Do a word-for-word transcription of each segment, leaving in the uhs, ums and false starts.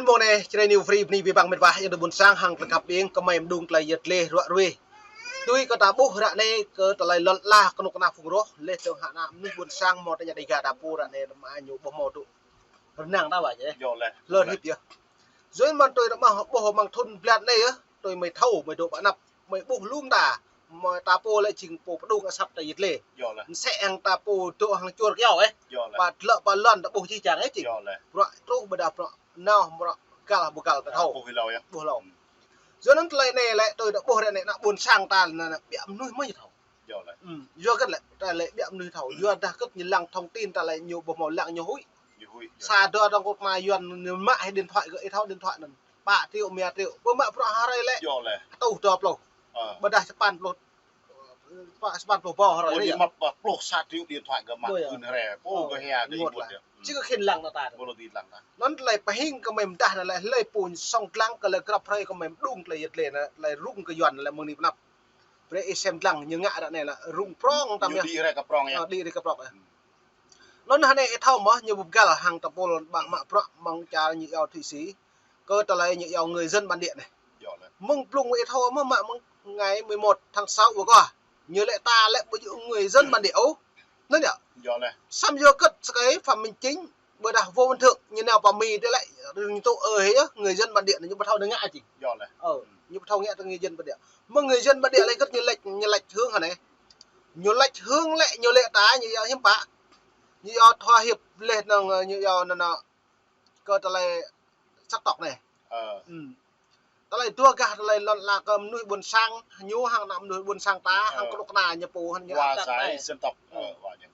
Mông anai, Jrai New Free bơni abih bang met wa, ayŏng adơi ƀuôn sang hăng tơlơi khăp ƀing, kơmơi mơđung tơlơi yet lĕ ruă ruê. Tui kơ ta ƀuh ră anai, kơ tơlơi lŏn ala kơnuk kơna phung roh, lĕ tơ̆ng hă ană mơnuih ƀuôn sang hmâo tơña Dêga ta pô ră anai, mă ñu ƀuh hmâo tŭ rơnang ta wa yơh. Yơh lĕ. Lơ̆ hip yơh. Yua anŭn mơ̆n tui ta ƀuh, ƀuh mơ̆ng thŭn blan anai yơh, tui mơi thâo, mơi dŏ ƀă anăp, mơi ƀuh lŏm ta, mơi ta pô lĕ jing pô pơđung asăp ta yet lĕ. Yơh lĕ. Msĕ hăng ta pô dŏ hăng čuăr kyâo ĕh. Yơh lĕ. Pă tlŏ pă lŏn ta ƀuh jih jang ĕh jing. Yơh lĕ. Bruă truh ƀôdah bruă nao, bruă găl ƀu găl ta thâo. Ƀuh hlâo yơh. Ƀuh hlâo. Yua anŭn tơlơi anai lĕ tui ta ƀuh ră anai ană ƀuôn sang ta anŭn ƀiă mơnuih mơ̆n ñu thâo. Yơh lĕ. Ưm, yua hơget lĕ, ta lĕ ƀiă mơnuih thâo. Yua dah kơ̆t ñu lăng thông tin ta lĕ ñu ƀuh hmâo lăng ñu huĭ. Ñu huĭ. Sa dua dong kơnuk kơna Yuan ñu mă hĭ điện thoại gơ̆, ih thâo điện thoại anŭn. Pă triệu, rơma triệu. Pơ mă bruă hrơi lĕ. Yơh lĕ. Tŭ dua pluh. Ơ. Ƀôdah sapăn pluh. Pă sapăn pluh ƀô̆ hrơi. Ơ, anai ñu yơh. Mă pă pluh sa triệu điện thoại gơ̆ mă. Ƀu yơh. Ưn hrơi. Pô gơ̆ hia gơ̆ ih ƀuh yơh. Či kơ khĭn lăng ta ta. Ƀu lŏ dĭ lăng ta. Anŭn tơlơi pơhing kơmơi mơdah anŭn lĕ hlơi pô sŏng lăng kơ lĕ grăp hrơi kơmơi mơđung tơlơi yet lĕ anŭn lĕ rŭng kơ Yuan lĕ mơ̆ng anai pơ anăp. Brơi ih sem lăng ñu ngă ră anai lĕ rŭng prŏng tam yơh. Ñu đĭ rai kơ prŏng yơh. Ơ, đĭ rai kơ prŏng yơh. Anŭn hơnai ih thâo mơ̆ ñu ƀu găl hăng ta pô ƀă mă bruă mơ̆ng čar ñu iâu Thụy Sĩ. Kơ tơlơi ñu iâu người dân bản địa anai. Yơh lĕ. Mơ̆ng blung ih thâo mơ̆ mă mơ̆ng ngày mười một tháng sáu vừa qua. Ñu lĕ ta lĕ ƀu djơ̆ người dân bản địa ôh. Anŭn yơh. Yơh lĕ. Samơ̆ yua kơ̆t sơkai Phạm Minh Chính ƀôdah Võ Văn Thưởng ñu nao pơ Mi tơ lĕ ñu tŭ ơ hĭ yơh, người dân bản địa anai ñu ƀu thâo ngă jing. Yơh lĕ. Ơ, ưm. Ñu ƀu thâo ngă tơ người dân bản địa. Mơ̆ng người dân bản địa lĕ kơ̆t ñu lĕ, ñu lĕ hương hơnai. Ñu lĕ hương lĕ ñu lĕ ta ñu yơh hiư̆m pă. Ñu yơh thua hiệp lĕ năng, ơ, ñu yơh anŭn, anŭn kơ tơlơi sắc tộc anai. Ơ. Ưm. Tơlơi dua gah tơlơi lŏn ala kơ mơnuih ƀuôn sang, ñu hăng ană mơnuih ƀuôn sang ta, hăng kơnuk kơna ñu pô, hăng ñu wa ăt tăt zai anai. Dân tộc. Ơ. Ơ, wa ñu.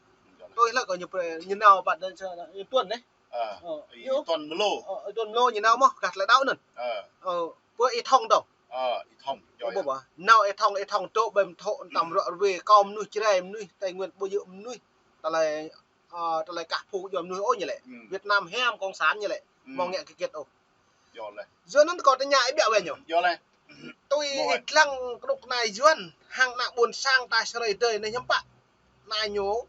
Tui hlak kơ ñu pre-, ñu nao pă anŭn sa, ñu tuan anai. Ơ. Ơ, ih ñu tuan mlô. Ơ, ih tuan mlô ñu nao mơ̆, gah tơlơi đaŏ anŭn. Ơ. Ơ, pơ ih thông tŏ. Ơ, ih thông. Yơh, ơ, yơh. Ƀuh ƀă. Nao ih thông, ih thông tŏ ƀơi mơtŏ tăm ruă ruê, kơ mơnuih Jrai, mơnuih Tây Nguyên, ƀu djơ̆ mơnuih tơlơi, ơ, tơlơi kah phu djơ̆ mơnuih ôh ñu lĕ. Ưm. Việt Nam hiam cộng sản ñu lĕ. Ưm. Mơ̆ng ngă kơ kĕt ôh. Yơh lĕ. Yua anŭn kơ tơña ih ƀiă wĕ ñu. Yơh lĕ. Tui ih lăng kơnuk kơna Yuan hăng ană ƀuôn sang ta sơrơi dơi anai hiư̆m pă. Anai ñu,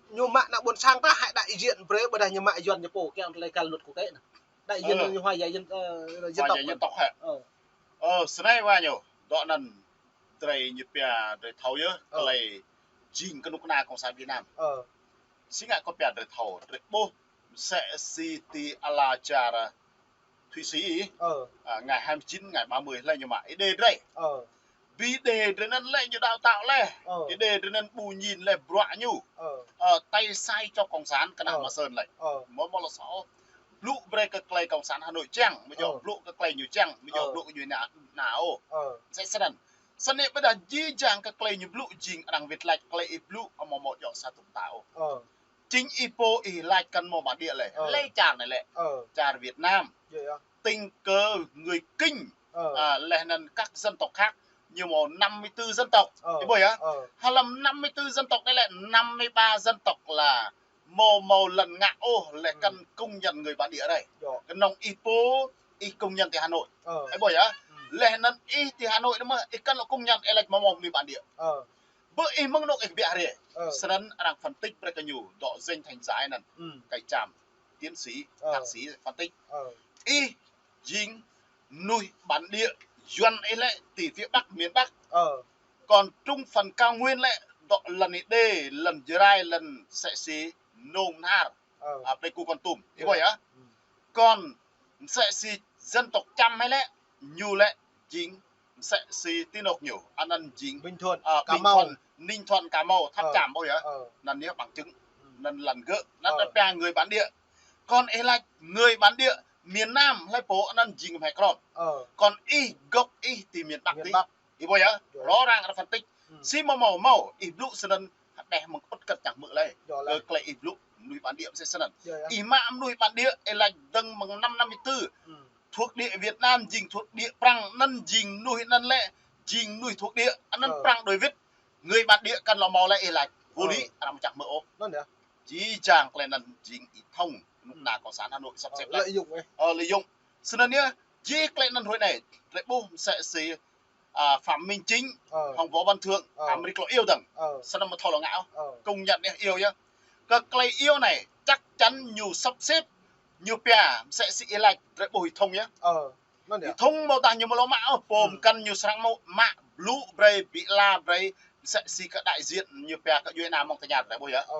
ñu mă ană ƀuôn sang ta hă đại diện brơi ƀôdah ñu mă Yuan ñu pô kiăng tơlơi găl luật quốc tế anai. Đại diện, ơ, ñu hòa giải dân, ơ, dân tộc. Hòa giải dân tộc hă? Ơ. Ơ, sơnai wa ñu. Dŏ anŭn drơi ñu pia drơi thâo yơh, ơ, tơlơi jing kơnuk kơna cộng sản Việt Nam. Ơ. Si ngă kơ pia drơi thâo, drơi ƀuh, msĕ si ti ala čar Thụy Sĩ, ơ, à, ngày hai mươi chín, ngày ba mươi hlơi ñu mă, ih đê drơi. Ơ. Bi đê drơi anŭn lĕ ñu đaŏ tao lĕ. Ơ. Ih đê drơi anŭn ƀu ñin lĕ bruă ñu. Ơ. Ơ, tay sai cho cộng sản kơ ană, ơ, Mơsơn lĕ. Ơ. Mơ̆ mơ̆ lŏ sô. Blŭ brơi kơ tơlơi cộng sản Hà Nội čang, mơ̆ yơh, ơ, blŭ kơ tơlơi ñu čang, mơ̆ yơh, ơ, blŭ kơ ñu ană, ană ôh. Ơ. Msĕ snăn. Snăn ƀôdah jih jang kơ tơlơi ñu blŭ jing arăng wĭt lač tơlơi ih blŭ amâo mâo djŏ sa tŭm ta ôh. Ơ. Jing ih pô ih lač kăn mâo bản địa lĕ. Ơ. Lĕ čar anai lĕ. Ơ. Čar Việt Nam. Yơh, yơh. Tình cờ người Kinh, ơ, à, leh anŭn các dân tộc khác ñu mâo năm mươi tư dân tộc. Ơ. Ih ƀuh yơh? Ơ. Hlăm năm mươi tư dân tộc anai lĕ năm mươi ba dân tộc là mâo mâo lăn ngă ôh lĕ, ưm, kăn công nhận người bản địa rơi. Yơh. Kơnơ̆ng ih pô ih công nhận ti Hà Nội. Ơ. Ih ƀuh yơh? Ưm. Leh anŭn ih ti Hà Nội anai mơ̆ ih kăn lŏ công nhận ih lač mâo mâo mơnuih bản địa. Ơ. Bơ ih mơ̆ng anôk ih kơbiă hrơi. Ơ. Snăn arăng phân tích brơi kơ ñu dŏ danh thành giải anŭn. Ưm. Kơi čăm, tiến sĩ, ơ, thạc sĩ phân tích. Ơ. Ih jing mơnuih bản địa Yuan ih lĕ ti phía Bắc, miền Bắc. Ơ. Còn trung phần cao nguyên lĕ dŏ lăn ih đê, lăn Jrai, lăn msĕ si Nông Nhar. Ơ. À, Pleiku, Kon Tum. Ih ƀuh yơh? Ưm. Còn msĕ si dân tộc Chăm ih lĕ, ñu lĕ jing msĕ si ti anôk ñu, anăn jing, Bình Thuận, à, Cà Mau. Bình Thuận, Ninh Thuận, Cà Mau, Tháp Chàm, ơ, ƀuh yơh? Ơ. Anăn yơh bằng chứng. Ưm. Anăn lăn gơ̆, anăn, ơ, anăn pia người bản địa. Còn ih lač người bản địa miền Nam hlơi pô anăn jing hmei krŏm. Ơ. Còn ih gốc ih ti miền Bắc ti. Miền Bắc. Ih ƀuh yơh? Yơh. Rõ ràng arăng phân tích. Ưm. Si mâo mâo mâo, ih blŭ snăn hơđeh mơ̆ng ŭt kơ̆t čang hmư̆ lĕ. Yơh lĕ. Kơ tơlơi ih blŭ mơnuih bản địa msĕ snăn. Yơh, yơh. Ih mă mơnuih bản địa, ih lač dơ̆ng mơ̆ng năm năm mươi tư. Ưm. Thuộc địa Việt Nam jing thuộc địa Prăng, anăn jing mơnuih anăn lĕ, jing mơnuih thuộc địa, anăn, ơ, Prăng đuaĭ wĭt. Người bản địa kăn lŏ mâo lĕ ih lač. Vô lý, ơ, arăng čang hmư̆ ôh. Anăn yơh. Jih jang tơlơi anăn jing ih thông, kơnuk kơna cộng sản Hà Nội sắp xếp lĕ. Ơ, lợi dụng ĕh. Ơ, lợi dụng. Snăn yơh, jih tơlơi anăn hrơi anai, tơlơi ƀuh msĕ si à, Phạm Minh Chính, ơ, hŏng Võ Văn Thưởng, ơ, Amêrik lŏ iâu dơ̆ng. Ơ. Snăn mơ̆ thâo lŏ ngă ôh. Ơ. Công nhận yơh iâu yơh. Kơ tơlơi iâu anai, chắc chắn ñu sắp xếp Ñu pia msĕ si ih laĭ drơi ƀuh ih thông yơh. Ơ, anŭn yơh. Ih thông mơ̆ tah ñu mơlô mă ôh, pô mkăn ñu srăng mơ̆ mă blŭ brơi, ƀiă la brơi, msĕ si kơ đại diện ñu pia kơ djuai ania mơ̆ng tơña drơi ƀuh yơh. Ơ.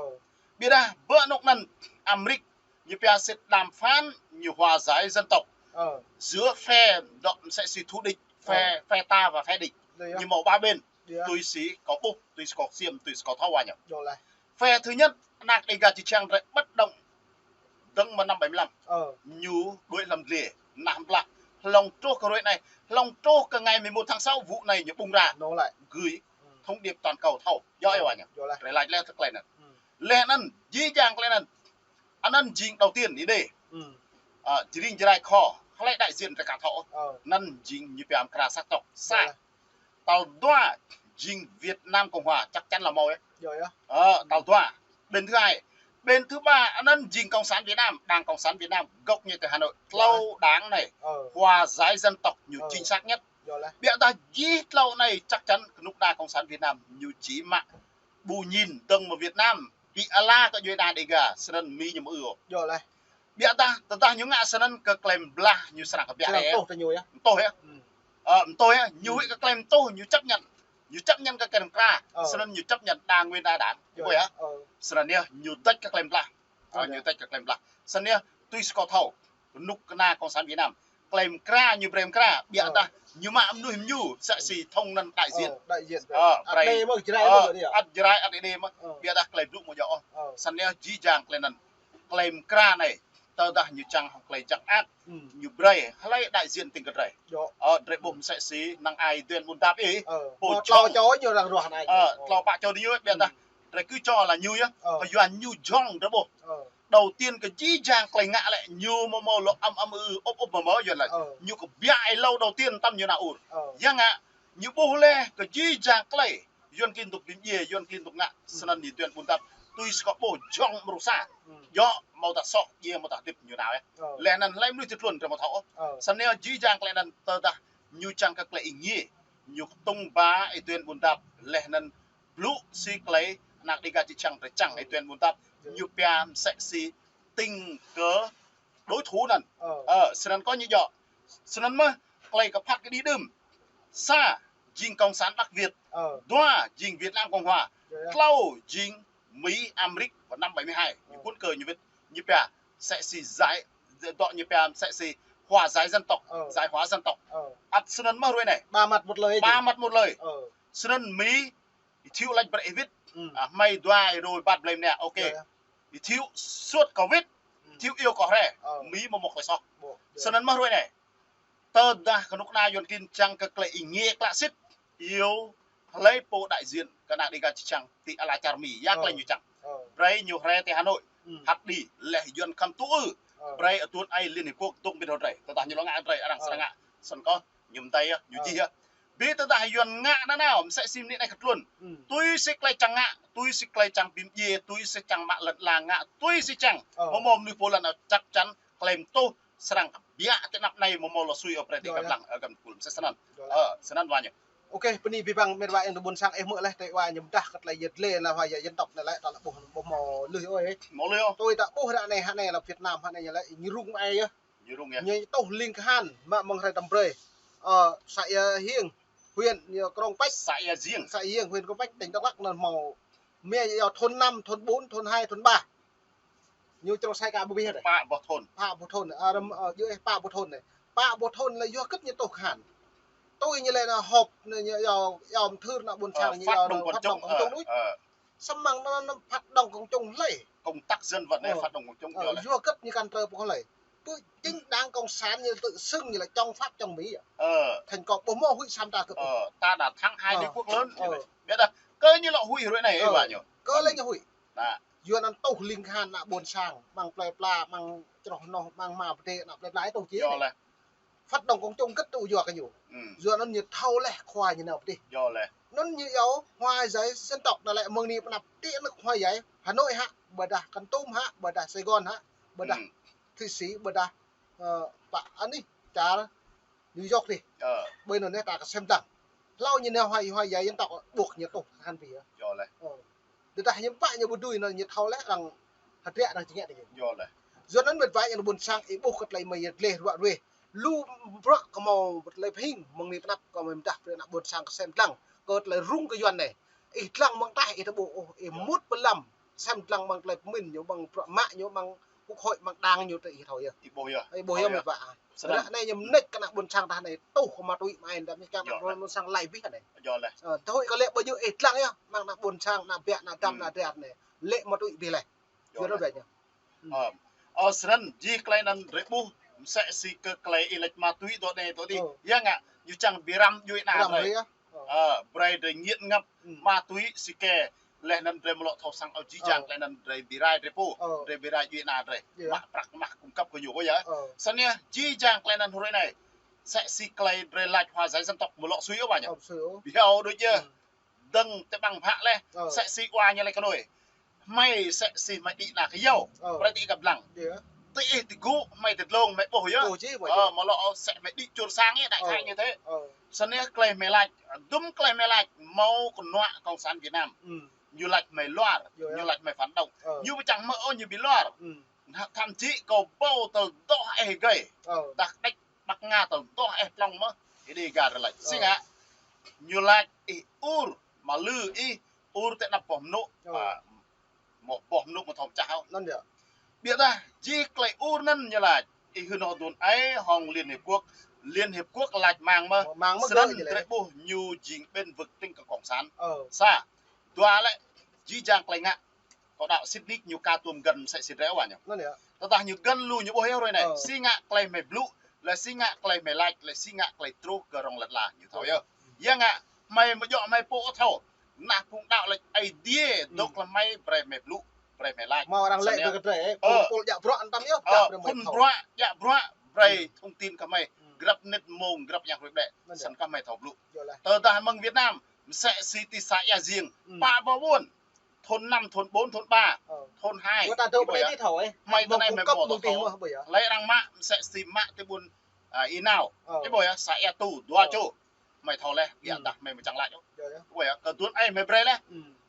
Ƀiă dah, bơ anŭn anŭn Amrik, ñu pia sit đàm phán, ñu hòa giải dân tộc. Ơ. Giữa phe dŏ msĕ si thù địch, phe, phe ta và phe địch. Ñu mâo ba bên. Tui si kâo ƀuh, tui si kâo ksiêm, tui si kâo thâo wa ñu. Phe thứ nhất, anak Đêga či čang drơi bất động dơ̆ng mơ̆ng năm bảy mươi lăm. Ơ. Ñu đuaĭ lăm dliê, nah ƀlah. Hlŏng truh kơ hrơi anai, hlŏng truh kơ ngày mười một tháng sáu, vụ anai ñu ƀŭng ra. Gửi thông điệp toàn cầu thâo. Yơh, ơ, wa ñu. Drơi laĭ leh tơklĕ anŭn. Leh anŭn, jih jang klĕ anŭn. Anŭn jing đầu tiên đi đê. Ơ, jring jrai kho, hlơi đại diện drơi ka thâo. Anŭn jing ñu pia mkra sắc tộc. Sa. Tal dua, jing Việt Nam Cộng Hòa, chắc chắn là mâo yơh. Ơ, tal dua. Bên thứ hai, bên thứ ba, anŭn jing Cộng sản Việt Nam, Đảng Cộng sản Việt Nam, gốc ñu tơ Hà Nội. Tlâo đảng anai, hòa giải dân tộc ñu chính xác nhất. Ƀiă dah jih tlâo anai chắc chắn kơnuk kơna Cộng sản Việt Nam ñu či mă ƀu ñin dơ̆ng mơ̆ng Việt Nam, ƀiă la kơ djuai ania Đêga, snăn Mi ñu mơ̆ ư ôh. Ƀiă dah, tơdah ñu ngă snăn kơ klei blah ñu srăng kơ ƀiă. Srăng ƀiă. Truh tơ ñu yơh. Mtô yơh. Ơ, mtô yơh, ñu huĭ kơ klei mtô, ñu chấp nhận. Ñu chấp nhận kơ klei mkra, snăn ñu chấp nhận đa nguyên đa đảng. Ƀuh yơh. Snăn yơh, ñu dêč kơ klei blah. Ơ, ñu dêč kơ klei blah. Snăn yơh, tui si kâo thâo, kơnuk kơna Cộng sản Việt Nam. Klei mkra ñu brơi mkra, ƀiă dah ñu mă mơnuih mơñu, msĕ si thông anŭn đại diện. Ơ, đại diện. Ơ, ăt brơi. Đê mơ̆, jrai mơ̆. Ơ, ăt jrai, ăt đê mơ̆. Ƀiă dah klei blŭ mơ̆ yơh. Snăn yơh jih jang klei anŭn. Klei mkra anai, tơdah ñu čang hŏng klei jăk mơak, ñu brơi hlơi đại diện tĭng kơ drơi. Ơ, drơi ƀuh msĕ si năng ai duen ƀun dap ih. Pô tlâo čô ñu răng ruah anai. Ơ, tlâo pă čô ñu, ƀiă dah drơi kơ čô la ñu yơh. Kơ yua ñu jhŏng drơi ƀuh. Đầu tiên kơ jih jang klei ngă lĕ ñu mơ̆ mâo lŏ ăm ăm ư ŭp ŭp mơ̆ mâo Yuăn lĕ. Ñu kơ ƀiă ih hlâo đầu tiên tăm ñu nao ur. Yua ngă ñu ƀuh leh kơ jih jang klei Yuăn klin dŏ bi mdjiê, Yuăn klin dŏ ngă. Snăn ñu duen ƀun dap. Tui si kâo ƀuh jhŏng mrô sa. Djŏ mâo tah soh, djiê mâo tah hơdip ñu nao yơh. Leh anŭn hlơi mơnuih tui tluôn drơi mâo thâo. Snăn yơh jih jang klei anŭn tơdah ñu čang kơ klei ih ngiê. Ñu kơtŭng ba ih duen ƀun dap. Leh anŭn blŭ si klei anak Đêga či čang drơi čang ih duen ƀun dap. Ñu pia msĕ si tĭng kơ đối thủ anŭn. Ơ, snăn kơ ñu djŏ. Snăn mơ̆ klei kơ phat kơđi đưm. Sa, jing Cộng sản Bắc Việt. Dua, jing Việt Nam Cộng Hòa. Tlâo, jing Mỹ, Amrik, vào năm bảy mươi hai. Ñu kŭn kơ ñu wĭt, ñu pia, msĕ si giải, dŏ ñu pia, msĕ si hòa giải dân tộc, giải hòa dân tộc. Ăt snăn mơ̆ hrơi anai. Ba mặt một lời. Ba mặt một lời. Snăn Mi, ih Thiệu lač brơi ih wĭt. Ơ, hmei dua ih đuaĭ ƀat blei mơnă, ok. Ih Thiệu suôt kơ wĭt, Thiệu iâu kơ hrơi. Mi mơ̆ mâo klei soh. Snăn mơ̆ hrơi anai. Tơdah kơnuk kơna Yuăn klin čang kơ klei ih ngiê klă sĭt, iâu hlơi pô đại diện kơ anak Đêga či čang ti ala čar Mi, ya klei ñu čang. Brơi ñu hrơi ti Hà Nội, hăt đi, leh Yuăn khăm tŭ ư. Brơi atuôn ai Liên Hiệp Quốc dŏ ƀĭt hŏng drơi, tơdah ñu lŏ ngă drơi, arăng srăng ngă. Snăn kơ ñu mdei yơh, ñu jih yơh. Bi tơdah Yuăn ngă nanao, msĕ si mơnĭ anai kơ tluôn. Tui si klei čang ngă, tui si klei čang bi mdjiê, tui si čang mă lăn ala ngă, tui si čang. Mơ̆ mâo mơnuih pô lăn ala chắc chắn, klei mtô, srăng kơ ƀiă ti anăp anai mơ̆ mâo lŏ sui ôh brơi ti kơplah, ơ, găm kul msĕ snăn. Ơ, snăn wa ñu. Ok, bơni abih bang met wa ayŏng adơi ƀuôn sang ih hmư̆ leh tơ wa ñu mdah kơ klei yăl dliê la hòa giải dân tộc anai lĕ ta lŏ ƀuh, ƀuh mâo lui ôh. Mâo lui ôh. Tui ta ƀuh ră anai, hă anai la Việt Nam, hă anai lĕ ñu rŭng ai yơh. Ñu rŭng yơh. Ñu tuh ling kahan, mă mơ̆ng hrơi tăm brơi. Ơ, xã Ia Hiêng, huyện, ơ, Krông Pách. Xã Ia Hiêng. Xã Ia Hiêng, huyện Krông Pách, tỉnh Đắk Lắk, anŭn mâo mia yơh thôn năm, thôn bốn, thôn hai, thôn ba. Ñu črâo sai ka ƀu bih đơi. Pă boh thôn. Pă boh thôn, ơ, răm, ơ, yơh, pă boh thôn anai. Pă boh thôn lĕ yua hơget ñu tuh kahan. Tui ñu lĕ anŭn họp, anŭn ñu yua, yua mthưr anŭn ƀuôn sang ñu phát yua động anŭn quần phát động chúng, quần chúng ơ, đuč. Samơ̆ anŭn, anŭn phát động quần chúng lĕ. Công tác dân vận này phát động quần chúng. Ơ, yua hơget ñu kăn trơ pô lĕ. Pơ chính đảng cộng sản ñu tự xưng ñu lĕ chống Pháp chống Mỹ. Thành công ƀu mâo huĭ săm ta kơ. Ơ, ta đã thắng hai đế quốc lớn. Ơ. Ƀiă dah, kơ ñu lŏ huĭ hrơi anai, ơ, wa ñu. Kơ lĕ ñu huĭ. Yua anŭn tuh ling kahan ană ƀuôn sang, mơ̆ng plơi pla, mơ̆ng čroh noh, mơ̆ng hmua pơdê, ană plơi pla ih tuh či. Yua lĕ. Phát động quần chúng hơget tŭ yua kơ ñu. Yua anŭn ñu thâo leh khua ñu nao pơdih. Yua lĕ. Anŭn ñu yua hòa giải dân tộc anŭn lĕ mơ̆ng anai pơ anăp ti anŭn hòa giải Hà Nội hă, ƀôdah Kon Tum hă, ƀôdah Sài Gòn hă, ƀôdah Thụy Sĩ, ƀôdah, ơ, pă anih čar New York dih. Ơ. Ƀơi anŭn anai ta kơ sem dlăng. Hlâo ñu nao hòa, hòa giải dân tộc ƀuh ñu tuh kahan pih yơh. Yua lĕ. Ơ. Tơdah ñu pă ñu ƀu dưi anŭn ñu thâo leh arăng hơdră arăng či ngă tơ ñu. Yua lĕ. Yua anŭn mĕt wa ayŏng adơi ƀôn sang, ih ƀuh kơ tơlơi mơi yet leh ruă ruih. Lu bruă kơ hmâo tơlơi pơhing, mơ̆ng anai pơ anăp kơ mơi mơdah brơi ană ƀôn sang kơ sem dlăng kơ tơlơi rŭng kơ Yuan anai. Ih dlăng mơ̆ng tah ih tơ ƀuh ôh, ih mŭt pơ lăm sem dlăng mơ̆ng tơlơi pơmĭn ñu, mơ̆ng bruă mă ñu, mơ̆ng quốc hội, mơ̆ng đảng ñu tơ ih thâo yơh. Ih ƀuh yơh. Ih ƀuh yơh mĕt wa. Ră anai ñu mơneč kơ ană ƀôn sang tah anai tuh ma tui mai đăm ñu čang ană ƀôn sang lăi abih anai. Ơ, tơhui kơ lĕ ƀơi ñu ih dlăng yơh, mơ̆ng ană ƀôn sang, ană ƀă, ană dăm, ană drat anai. Lĕ ma tui abih leh. Yua anŭn ƀĕ ñu. Ơ, ơ, snăn jih tơlơi anŭn drei ƀuh, msĕ si kơ tơlơi ih laĭ ma tui dŏ anai dŏ adih. Ơ. Yua ngă, ñu čang bi răm djuai ană drei. Ơ, brei drei nghiện ngập ma tui si ke. Leh anŭn drei mlŏ thâo săng ôh jih jang tơlơi anŭn drei bi rai drei pô. Ơ. Drei bi rai djuai ană drei. Mă prăk mă cung cấp kơ ñu ƀuh yơh. Ơ. Snăn jih jang tơlơi anŭn hrơi anai. Msĕ si tơlơi drei laĭ hòa giải dân tộc mlŏ sui ôh wa ñu. Ơ, sui ôh. Biă đôč yơh. Dơ̆ng tơ ƀăng bhă leh, msĕ si wa ñu lĕ kơ nui. Hmei msĕ si hmei đĭ ană kơ yâo, brei đĭ kơ blang. Tơ ih tơ gŭ, hmei tơ dlông, hmei ƀuh yơh. Ơ, mlŏ msĕ hmei đĭ čur sang yơh, đại khái như thế. Snăn yơh tơlơi hmei laĭ, dŭm tơlơi hmei laĭ, hmâo kơnuă Cộng sản Việt Nam. Ñu laĭ hmei luar, ñu laĭ hmei phản động. Ñu ƀu čang hmư̆ ôh ñu bi luar. Thậm chí kâo ƀuh tơl dŏ ih gơi. Dah đĕč Bắc Nga tơl dŏ ih plŏng mơ̆, ih đĭ gah rơlĕč. Si ngă, ñu laĭ ih ur, mă lư ih ur tơ anăp boh mnŭ. Ơ. Mơ̆ boh mnŭ mơ̆ thâo pơčah ôh. Anŭn yơh. Biă dah, jih tơlơi ur anŭn ñu laĭ. Ih hưn hŏ dun ai hŏng Liên Hiệp Quốc. Liên Hiệp Quốc laĭ mang mơ̆. Mang mơ̆ snăn drei ƀuh ñu jing bên vực tỉnh kơ Cộng sản. Ơ. Sa, dua lĕ, jih jang tơlơi ngă. Kâo đăo sĭt nik ñu ka tuôm găn msĕ si drei wa ñu. Anŭn yơh. Tơdah ñu găn lu ñu ƀuh yơh hrơi anai. Ơ. Si ngă tơlơi hmei blŭ, lĕ si ngă tơlơi hmei laĭ, lĕ si ngă tơlơi truh kơ rŏng lăt la ñu thâo yơh. Yua ngă, hmei mơ̆ djŏ hmei pô thâo. Ană phung đăo laĭ Aê Diê dŏ lăm hmei brei hmei blŭ, brei hmei laĭ. Hmâo arăng lĕ brei kơ drei, ơ, pul djă bruă anăm yơh, ơ, pul bruă djă bruă brei thông tin kơ hmei. Grăp mnĭt mông, grăp yang hrui ƀlĕ. Snăn kơ hmei thâo blŭ. Tơdah mơ̆ng Việt Nam, msĕ si ti xã Ea Giêng, pă boh ƀuôn. Thôn năm, thôn bốn, thôn ba, thôn hai. Hmei tơ anai hmei ƀuh thâo. Lĕ arăng mă, msĕ si mă tơ ƀuôn, a, Ênao. Ih ƀuh yơh, xã Ea Tu, dua čô. Hmei thâo leh, biă dah hmei mơčang laĭ. Ih ƀuh yơh, kơ dun ai hmei brei leh.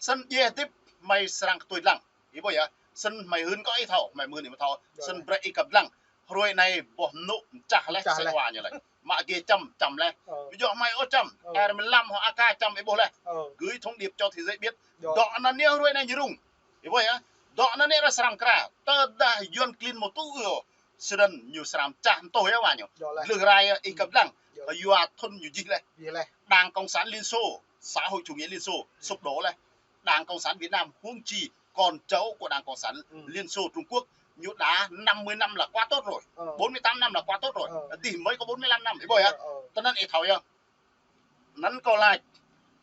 Snăn djai tip hmei srăng kơ tui dlăng. Ih ƀuh yơh, snăn hmei hưn kơ ih thâo, hmei mưn ih thâo. Snăn brei ih kăp dlăng. Hrơi anai boh mnŭ mčah leh, mčah leh. Sĕ wa ñu leh. Mă gê čăm, čăm leh. Ơ. Ƀu djŏ hmei ôh čăm. Ơ. R mười lăm hŏ A K čăm ih ƀuh leh. Ơ. Gửi thông điệp cho thế giới biết. Dŏ anăn yơh hrơi anai ñu rŭng. Ih ƀuh yơh. Dŏ anăn yơh srăng kra. Tơdah Yuan klin mơ̆ tŭ ư. Snăn ñu srăng čah mtô yơh wa ñu. Dŏ leh. Lơh rai yơh ih kăp dlăng. Dŏ. Yua thŭn ñu jih leh. Jih leh. Đảng Cộng sản Liên Xô, xã hội chủ nghĩa Liên Xô, sụp đổ leh. Đảng Cộng sản Việt Nam huống chi còn cháu của Đảng Cộng sản Liên Xô Trung Quốc, ñu đã năm mươi năm là quá tốt rồi. Ơ. Bốn mươi tám năm là quá tốt rồi. Ơ. Adih mới có bốn mươi lăm năm, ih ƀuh yơh. Ơ, ơ. Tơ anăn ih thâo yơh. Anăn kâo laĭ,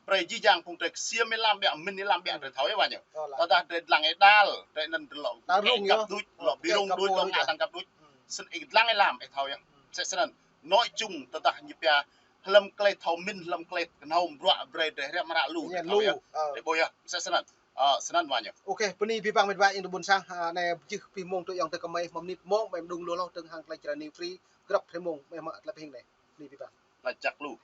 brei jih jang phung drei ksiêm ih lăm ƀiă, mĭn ih lăm ƀiă, drei thâo yơh wa ñu. Ơ, laih. Tơdah drei dlăng ih đal, drei anăn drei lŏ tang rŭng yơh. Tang găp đuč, lŏ bi rŭng đuč, lŏ ngă tang găp đuč. Snăn ih dlăng ih lăm, ih thâo yơh. Msĕ snăn. Nói chung, tơdah ñu pia hlăm tơlơi thâo mĭn, hlăm tơlơi kơnhâo bruă brei drei hriăm hră lu, drei thâo yơh. Ơ. Drei ƀuh yơh, msĕ snăn. Ơ, snăn wa ñu. Ôkê, bơni abih bang mĕt wa ayŏng adơi ƀôn sang, a, anai jih pih mông tui ayŏng adơi kơ mơi, mơ̆ng mnĭt mông, mơi mđung lu hloh dơ̆ng hăng tơlơi črăn New Free, grăp hrơi mông, mơi mă tơlơi pơhing anai. Bơni abih bang. Laĭ jăk lu.